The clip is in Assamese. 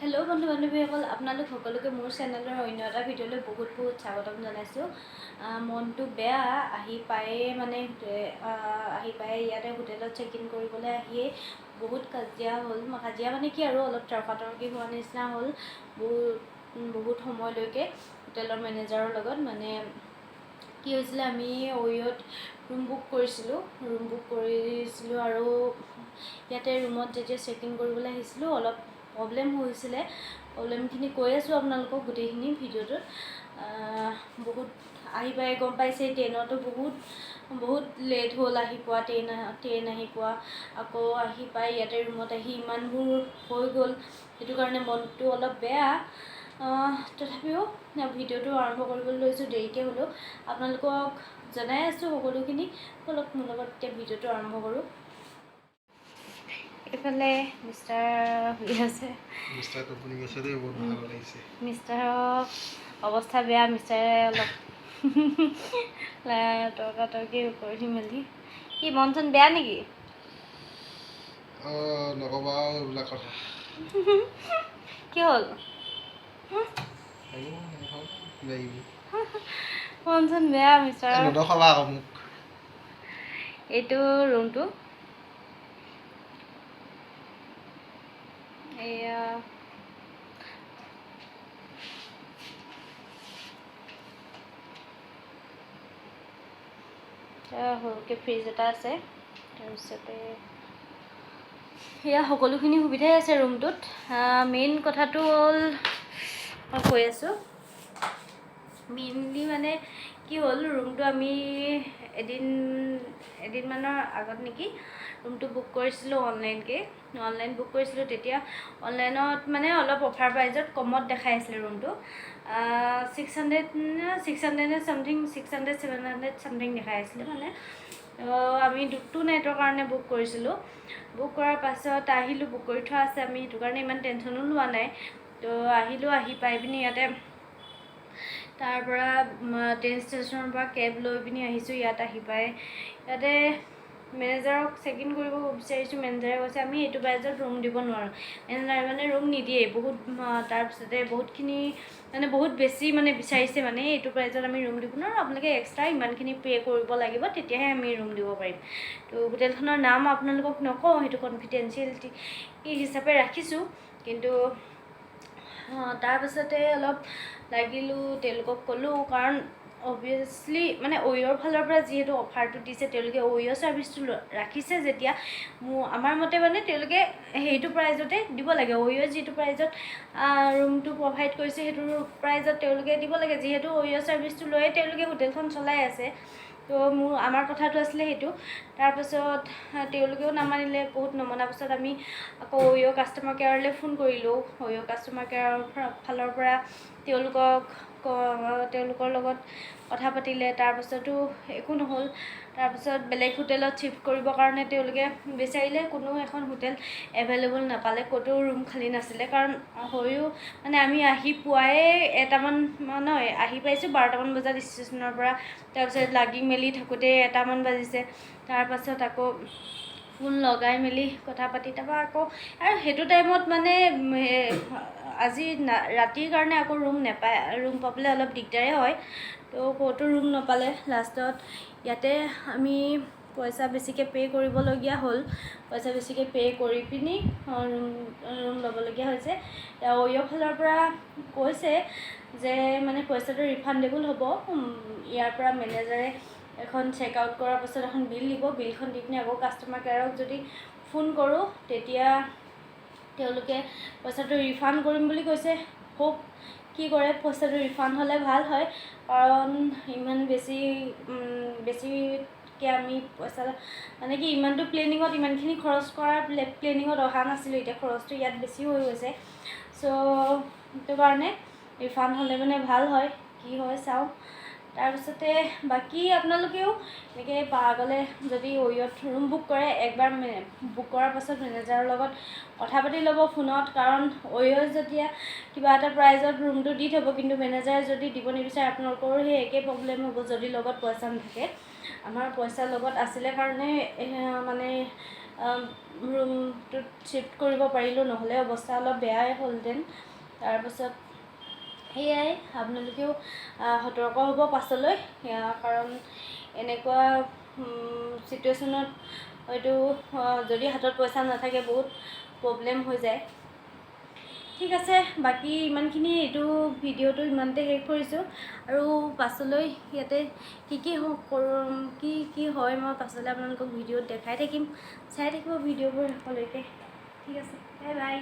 হেল্ল' বন্ধু বান্ধৱীসকল, আপোনালোক সকলোকে মোৰ চেনেলৰ অন্য এটা ভিডিঅ'লৈ বহুত বহুত স্বাগতম জনাইছোঁ। মনটো বেয়া, আহি পায়ে মানে আহি পায়ে ইয়াতে হোটেলত চেক ইন কৰিবলৈ আহিয়ে বহুত কাজিয়া হ'ল। কাজিয়া মানে কি আৰু, অলপ তৰ্কাতৰ্কি হোৱা নিচিনা হ'ল বহুত বহুত সময়লৈকে হোটেলৰ মেনেজাৰৰ লগত। মানে কি হৈছিলে, আমি অ'য়ত ৰুম বুক কৰিছিলোঁ। ৰুম বুক কৰিছিলোঁ আৰু ইয়াতে ৰুমত যেতিয়া চেক ইন কৰিবলৈ আহিছিলোঁ, অলপ প্ৰব্লেম হৈছিলে। প্ৰব্লেমখিনি কৈ আছোঁ আপোনালোকক গোটেইখিনি ভিডিঅ'টোত। বহুত আহি পাই গম পাইছেই, ট্ৰেইনতো বহুত বহুত লেট হ'ল আহি পোৱা, ট্ৰেইন ট্ৰেইন আহি পোৱা। আকৌ আহি পাই ইয়াতে ৰুমত আহি ইমানবোৰ হৈ গ'ল, সেইটো কাৰণে মনটো অলপ বেয়া। তথাপিও ভিডিঅ'টো আৰম্ভ কৰিবলৈ লৈছোঁ, দেৰিকৈ হ'লেও আপোনালোকক জনাই আছোঁ সকলোখিনি। ব'লক, মোৰ লগত এতিয়া ভিডিঅ'টো আৰম্ভ কৰোঁ। এইফালে মিষ্টাৰ শুই আছে। মিষ্টাৰ টোপনি গৈছে দেই, বহুত ভাল লাগিছে। মিষ্টাৰৰ অৱস্থা বেয়া। মিষ্টাৰে অলপ তৰ্কাতৰ্কি কৰি মেলি। কি, মন চন বেয়া নেকি? অঁ, নক'বা আৰু এইবিলাক কথা। কি হ'ল? একো নহয়, কিবা কিবি। মন চন বেয়া মিষ্টাৰৰ। নদখাবা আকৌ মোক। এইটো ৰুমটো, এয়া সৰুকৈ ফ্ৰিজ এটা আছে। তাৰপিছতে সেয়া সকলোখিনি সুবিধাই আছে ৰুমটোত। মেইন কথাটো হ'ল, মই কৈ আছোঁ, মেইনলি মানে কি হ'ল, ৰুমটো আমি এদিনমানৰ আগত নেকি ৰুমটো বুক কৰিছিলোঁ অনলাইনকৈ। অনলাইন বুক কৰিছিলোঁ, তেতিয়া অনলাইনত মানে অলপ অফাৰ প্ৰাইজত কমত দেখাই আছিলে ৰুমটো। 600, 600 something, 600, 700 something দেখাই আছিলে মানে। আমি 2 নাইটৰ কাৰণে বুক কৰিছিলোঁ। বুক কৰাৰ পাছত আহিলোঁ, বুক কৰি থোৱা আছে আমি, সেইটো কাৰণে ইমান টেনশ্যনো লোৱা নাই। তো আহিলোঁ, আহি পাই পিনি ইয়াতে তাৰ পৰা ট্ৰেইন ষ্টেচনৰ পৰা কেব লৈ পিনি আহিছোঁ। ইয়াত আহি পাই ইয়াতে মেনেজাৰক চেক ইন কৰিব বিচাৰিছোঁ। মেনেজাৰে কৈছে, আমি এইটো প্ৰাইজত ৰুম দিব নোৱাৰোঁ। মেনেজাৰে মানে ৰুম নিদিয়েই বহুত। তাৰপিছতে বহুতখিনি মানে বহুত বেছি মানে বিচাৰিছে, মানে এইটো প্ৰাইজত আমি ৰুম দিব নোৱাৰোঁ, আপোনালোকে এক্সট্ৰা ইমানখিনি পে' কৰিব লাগিব, তেতিয়াহে আমি ৰুম দিব পাৰিম। তো হোটেলখনৰ নাম আপোনালোকক নকওঁ, সেইটো কনফিডেঞ্চিয়েলিটি হিচাপে ৰাখিছোঁ। কিন্তু তাৰপাছতে অলপ লাগিলোঁ, তেওঁলোকক ক'লোঁ, কাৰণ অভিয়াছলি মানে অ'য়ৰ ফালৰ পৰা যিহেতু অফাৰটো দিছে, তেওঁলোকে অ'য় ছাৰ্ভিচটো ৰাখিছে যেতিয়া, মোৰ আমাৰ মতে মানে তেওঁলোকে সেইটো প্ৰাইজতে দিব লাগে। অ'য় যিটো প্ৰাইজত ৰুমটো প্ৰভাইড কৰিছে, সেইটো প্ৰাইজত তেওঁলোকে দিব লাগে, যিহেতু অ'য় ছাৰ্ভিচটো লৈয়ে তেওঁলোকে হোটেলখন চলাই আছে। তো আমাৰ কথাটো আছিলে সেইটো। তাৰপাছত তেওঁলোকেও নামানিলে। বহুত নমনাৰ পাছত আমি আকৌ অ'য় কাষ্টমাৰ কেয়াৰলৈ ফোন কৰিলোঁ। অ'য় কাষ্টমাৰ কেয়াৰৰ ফালৰ পৰা তেওঁলোকৰ লগত কথা পাতিলে, তাৰপাছতো একো নহ'ল। তাৰপাছত বেলেগ হোটেলত শ্বিফ্ট কৰিবৰ কাৰণে তেওঁলোকে বিচাৰিলে, কোনো এখন হোটেল এভেইলেবল নাপালে, ক'তো ৰুম খালী নাছিলে। কাৰণ হয়ো মানে আমি আহি পোৱাই এটামান, নহয়, আহি পাইছোঁ 12টামান বজাত ষ্টেচনৰ পৰা। তাৰপিছত লাগি মেলি থাকোঁতে এটামান বাজিছে। তাৰপাছত আকৌ ফোন লগাই মেলি কথা পাতি, তাৰপৰা আকৌ আৰু সেইটো টাইমত মানে আজি ৰাতিৰ কাৰণে আকৌ ৰুম নাপায়, ৰুম পাবলৈ অলপ দিগদাৰেই হয়। তো ক'তো ৰুম নাপালে, লাষ্টত ইয়াতে আমি পইচা বেছিকৈ পে' কৰিবলগীয়া হ'ল। পইচা বেছিকৈ পে' কৰি পিনি ৰুম ল'বলগীয়া হৈছে। অ'য়ৰ ফালৰ পৰা কৈছে যে মানে পইচাটো ৰিফাণ্ডেবল হ'ব। ইয়াৰ পৰা মেনেজাৰে এখন চেক আউট কৰাৰ পাছত এখন বিল দিব, বিলখন দি পিনি আকৌ কাষ্টমাৰ কেয়াৰক যদি ফোন কৰোঁ, তেতিয়া তেওঁলোকে পইচাটো ৰিফাণ্ড কৰিম বুলি কৈছে। হোপ কি কৰে, পইচাটো ৰিফাণ্ড হ'লে ভাল হয়, কাৰণ ইমান বেছিকৈ আমি পইচা মানে কি, ইমানটো প্লেনিঙত ইমানখিনি খৰচ কৰাৰ প্লেনিঙত অহা নাছিলোঁ। এতিয়া খৰচটো ইয়াত বেছি হৈ গৈছে। চ' সেইটো কাৰণে ৰিফাণ্ড হ'লে মানে ভাল হয়। কি হয় চাওঁ। তাৰপিছতে বাকী আপোনালোকেও এনেকৈ পাৰাগলে যদি অ'য়ত ৰুম বুক কৰে, একবাৰ বুক কৰাৰ পাছত মেনেজাৰৰ লগত কথা পাতি ল'ব ফোনত। কাৰণ অ'য়ত যেতিয়া কিবা এটা প্ৰাইজত ৰুমটো দি থ'ব, কিন্তু মেনেজাৰে যদি দিব নিবিচাৰে, আপোনালোকৰো সেই একেই প্ৰব্লেম হ'ব যদি লগত পইচা নাথাকে। আমাৰ পইচা লগত আছিলে কাৰণে মানে ৰুমটোত শ্বিফ্ট কৰিব পাৰিলোঁ, নহ'লে অৱস্থা অলপ বেয়াই হ'লহেঁতেন। তাৰপাছত সেয়াই, আপোনালোকেও সতৰ্ক হ'ব পাছলৈ, কাৰণ এনেকুৱা চিটুৱেশ্যনত হয়তো যদি হাতত পইচা নাথাকে, বহুত প্ৰব্লেম হৈ যায়। ঠিক আছে, বাকী ইমানখিনি। এইটো ভিডিঅ'টো ইমানতে শেষ কৰিছোঁ আৰু পাছলৈ ইয়াতে কি কি কৰোঁ, কি কি হয়, মই পাছলৈ আপোনালোকক ভিডিঅ'ত দেখাই থাকিম। চাই থাকিব ভিডিঅ'বোৰ শেষলৈকে। ঠিক আছে, বাই বাই।